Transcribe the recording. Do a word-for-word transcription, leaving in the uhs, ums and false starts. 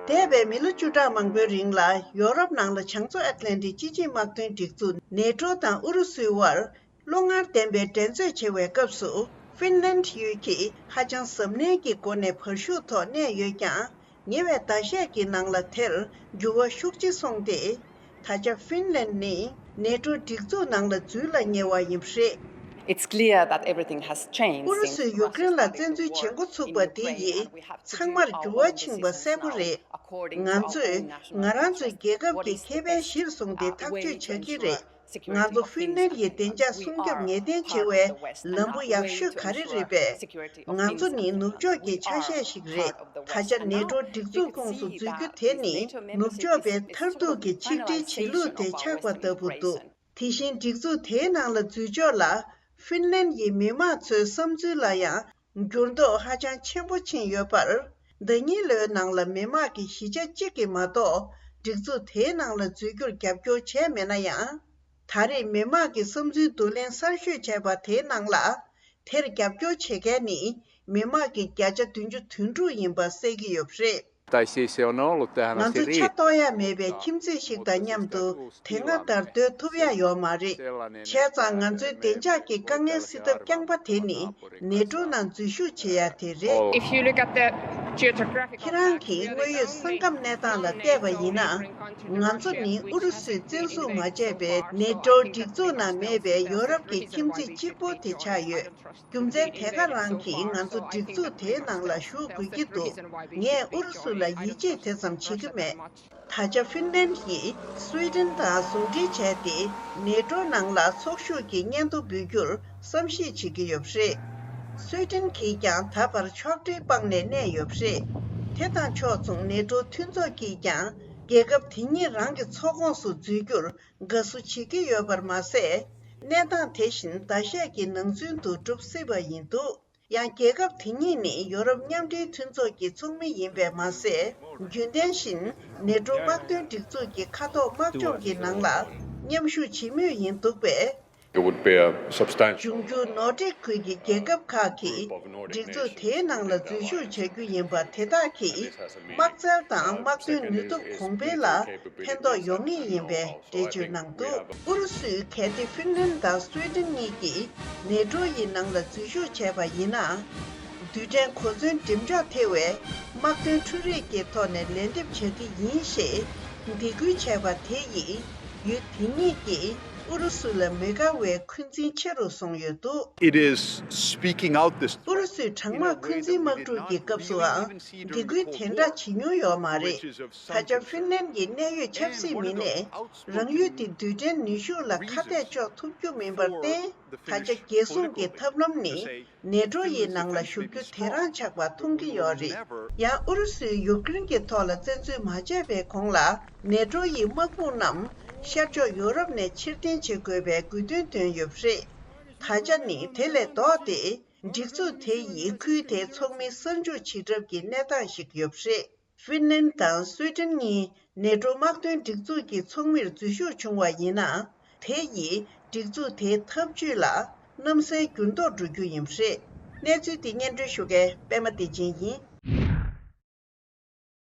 འདས་པའི་མི་ལོ་བཅུ་ཕྲག་མང་པོའི་རིང་ལ་ཡོ་རོབ་ནང་ལ་བྱང་མཚོ་ཨེཊ་ལན་ཊིག་སྤྱི་ཆིངས་དམག་དོན་སྒྲིག་འཛུགས་ནེ་ཊོ་དང་ཨུ་རུ་སུའི་དབར་རླུང་ངར་ལྡན་པའི་འགྲན་རྩོད་བྱེད་པའི་སྐབས་སུ་ཧྥིན་ལན་ཡུལ་གྱིས་ཧ་ཅང་གཟབ་ནན་གྱི་སྒོ་ནས་བར་ཞུགས་ཐོག་གནས་ཡོད་ཀྱང་། ཉེ་བའི་ཟླ་ཤས་ཀྱི་ནང་ལ་དེར་འགྱུར་བ་ཤུགས་ཆེ་སོང་སྟེ། ད་ཆ་ཧྥིན་ལན་ནི་ནེ་ཊོ་སྒྲིག་འཛུགས་ནང་ལ་འཛུལ་ལ་ཉེ་བ་ཡིན་པ་རེད། It's clear that everything has changed. ཨུ་རུ་སུས་ཡུཀ་རེན་ལ་བཙན་འཛུལ་བྱེད་འགོ་ཚུགས་པ་དེ་ཡིས་ཚང་མར་འགྱུར་བ་ཕྱིན་པ་གསལ་པོ་རེད། ང་ཚོས་ང་རང་ཚོའི་རྒྱལ་ཁབ་ཀྱི་ཁེ་ཕན་གཞིར་བཟུང་སྟེ་ཐག་གཅོད་བྱ་གི་རེད། ང་ཚོ་ཧྥིན་ལན་ཡི་བདེ་འཇགས་སྲུང་སྐྱོབ་ངེས་གཏན་བྱེད་པའི་ལམ་བུ་ཡག་ཤོས་ག་རེ་རེད་པས། ང་ཚོ་ནི་ནུབ་ཕྱོགས་ཀྱི་ཆ་ཤས་ཤིག་རེད། ད་ཆ་ནེ་ཊོ་སྒྲིག་འཛུགས་ཁོངས་སུ་འཛུལ་རྒྱུ་དེ་ནི་ནུབ་ཕྱོགས་པའི་མཐར་ཐུག་གི་ཆིག་སྒྲིལ་བྱེད་ལུགས་དེ་ཆགས་པ་ལྟ་བུ་འདུག་དེ་བཞིན་སྒྲིག་འཛུགས་དེའི་ནང་ལ་འཛུལ་ཕྱོགས་ལ་ཧྥིན་ལན་ཡི་མི་དམངས་ཚོའི་བསམ་ཚུལ་ལ་ཡང་འགྱུར་ལྡོག་ཧ་ཅང་ཆེན་པོ་ཕྱིན་ཡོད་པར། ཟླ་ཉིན་ལོའི་ནང་ལ་མི་དམངས་ཀྱི་བཞི་ཆ་གཅིག་གིས་མ་གཏོགས་སྒྲིག་འཛུགས་དེའི་ནང་ལ་འཛུལ་རྒྱུར་རྒྱབ་སྐྱོར་བྱས་མེད་ན་ཡང་། ད་རེས་མི་དམངས་ཀྱི་བསམ་ཚུལ་བསྡུ་ལེན་གསར་ཤོས་བྱས་པ་དེའི་ནང་ལ། དེར་རྒྱབ་སྐྱོར་བྱེད་མཁན་ནི་མི་དམངས་ཀྱི་བརྒྱ་ཆ་བདུན་ཅུ་དོན་དྲུག་ཡིན་པ་གསལ་གྱི་ཡོད་པ་རེད། ང་ཚོ་ཆ་གཏོགས་ཡ་མེད་པའི་ཁྱིམ་མཚེས་ཤིག་དང་མཉམ་དུ་དེ་སྔ་ལྟར་སྡོད་ཐུབ་ཡ་ཡོད་མ་རེད། བྱས་ཙང་ང་ཚོའི་བདེ་འཇགས་ཀྱི་དཀའ་ངལ་སེལ་ཐབས་རྐྱང་པ་དེ་ནི་ནེ་ཊོ་ནང་འཛུལ་ཞུགས་བྱེད་ཡ་དེ་རེད། If you look at the geographical ཁྱེད་རང་གིས་དངོས་ཡོད་ས་ཁམས་གནས་སྟངས་ལ་བལྟས་པ་ཡིན་ན། ང་ཚོ་ནི་ཨུ་རུ་སུས་བཙན་བཟུང་མ་བྱས་པའི་ནེ་ཊོ་སྒྲིག་འཛུགས་ནང་མེད་པའི་ཡོ་རོབ་ཀྱི་ཁྱིམ་མཚེས་གཅིག་པོ་དེ་ཆགས་ཡོད། རྒྱུ་མཚན་དེ་ག་རང་གིས་ང་ཚོ་སྒྲིག་འཛུགས་དེའི་ནང་ལ་ཞུགས་དགོས་ཀྱི་འདུག་ངས་ཨུ་རུ་སུ་ལ་ཡིད་ཆེས་དེ་ཙམ་བྱེད་ཀྱི་མེད། ད་ཆ་ཧྥིན་ལན་གྱིས་སུའེ་ཏེན་དང་ཟུང་འབྲེལ་བྱས་ཏེ་ནེ་ཊོ་ནང་ལ་ཚོགས་ཞུགས་ཀྱི་སྙན་ཐོ་འབུལ་རྒྱུར་བསམ་གཞིག་བྱེད་ཀྱི་ཡོད་པ་རེད། སུའེ་ཏེན་གྱིས་ཀྱང་ད་བར་ཕྱོགས་སྒྲིག་སྤངས་ནས་གནས་ཡོད་པ་རེད། དེ་དང་ཕྱོགས་མཚུངས་ནེ་ཊོ་མཐུན་ཚོགས་ཀྱིས་ཀྱང་རྒྱལ་ཁབ་དེ་ཉིད་རང་གི་ཚོགས་ཁོངས་སུ་འཛུལ་རྒྱུར་དགའ་བསུ་བྱེད་ཀྱི་ཡོད་པར་མ་ཟད། གནས་སྟངས་དེ་བཞིན་ཟླ་ཤས་ཀྱི་ནང་ཚུན་དུ་འགྲུབ་སྲིད་པ་ཡིན་འདུག་ཡང་རྒྱལ་ཁབ་དེ་གཉིས་ནི་ཡོ་རོབ་མཉམ་འབྲེལ་མཐུན་ཚོགས་ཀྱི་ཚོགས་མི་ཡིན་པས་མ་ཟད། རྒྱུན་ལྡན་བཞིན་ནེ་ཊོ་དམག་དོན་སྒྲིག་འཛུགས་ཀྱི་ཁ་ཐོག་དམག་སྦྱོང་གི་ནང་ལ་མཉམ་ཞུགས་བྱེད་མུས་ཡིན་འདུག་པས། It would be a substantial འབྱུང་འགྱུར་ནོར་ཌིག་ཁུལ་གྱི་རྒྱལ་ཁབ་ཁག་གིས་སྒྲིག་འཛུགས་དེའི་ནང་ལ་འཛུལ་ཞུགས་བྱ་རྒྱུ་ཡིན་པ་དེ་དག་གིས་དམག་རྩལ་དང་དམག་དོན་ནུས་སྟོབས་གོང་འཕེལ་ལ་ཕན་ཐོགས་ཡོང་ངེས་ཡིན་པའི་འགྲེལ་བརྗོད་གནང་འདུག་ཨུ་རུ་སུས་གལ་ཏེ་ཧྥིན་ལན་དང་སུའེ་ཏེན་གཉིས་ཀྱིས་ནེ་ཊོ་ཡི་ནང་ལ་འཛུལ་ཞུགས་བྱས་པ་ཡིན་ན། རྡུལ་ཕྲན་གོ་མཚོན་འགྲེམས་འཇོག་ཐེ་བའི་དམག་དོན་འཕྲུལ་རིག་གི་ཐོག་ནས་ལན་འདེབས་བྱ་གི་ཡིན་ཞེས་འདེད་སྐུལ་བྱས་པ་དེ་ཡིས་ཡུལ་དེ་གཉིས་ཀྱིས་ཨུ་རུ་སུ་ལ་མི་དགའ་བའི་འཁོན་འཛིན་ཆེ་རུ་སོང་ཡོད་འདུག It is speaking out this ཨུ་རུ་སུའི་གྲང་དམག་འཁོན་འཛིན་དམག་འཁྲུག་གི་སྐབས་སུའང་འདེད་སྐུལ་དེ་འདྲ་བྱེད་མྱོང་ཡོད་མ་རེད། ད་ཆ་ཧྥིན་ལན་གྱི་གནད་ཡོད་ཆབ་སྲིད་མི་སྣས་རང་ཡུལ་དེ་རྡུལ་ཕྲན་ནུས་ཤུགས་ལ་ཁ་གཏད་གཅོག་ཐུབ་རྒྱུ་མིན་པར་བརྟེན། ད་ཆ་རྒྱལ་སྲུང་གི་ཐབས་ལམ་ནི་ནེ་ཊོ་ཡི་ནང་ལ་ཞུགས་རྒྱུ་དེ་རང་ཆགས་པ་མཐོང་གི་ཡོད་རེད། ཡང་ཨུ་རུ་སུས་ཡུཀ་རེན་གྱི་ཐོག་ལ་བཙན་འཛུལ་མ་བྱས་པའི་གོང་ལ་ནེ་ཊོ་ཡི་དམག་དཔུང་རྣམས་ཤར་ཕྱོགས་ཡོ་རོབ་ནས་ཕྱིར་འཐེན་བྱེད་དགོས་པའི་དགོས་འདུན་བཏོན་ཡོད་པ་རེད། ད་ཆ་ནི་དེ་ལས་ལྡོག་སྟེ་སྒྲིག་འཛུགས་དེ་ཡིས་ཁུལ་དེའི་ཚོགས་མི་གསར་འཇུག་བྱེད་གྲབས་ཀྱི་གནས་སྟངས་ཤིག་ཡོད་པ་རེད། ཧྥིན་ལན་དང་སུའེ་ཏེན་གཉིས་ནེ་ཊོ་དམག་དོན་སྒྲིག་འཛུགས་ཀྱི་ཚོགས་མིར་འཛུལ་ཞུགས་བྱུང་བ་ཡིན་ན། དེ་ཡིས་སྒྲིག་འཛུགས་དེའི་འཐབ་ཇུས་ལ་གནམ་སའི་འགྱུར་ལྡོག་འགྲོ་རྒྱུ་ཡིན་པ་རེད། གནས་ཚུལ་འདི་སྙན་སྒྲོན་ཞུ་མཁན་པད་མ་བདེ་ཆེན་ཡིན།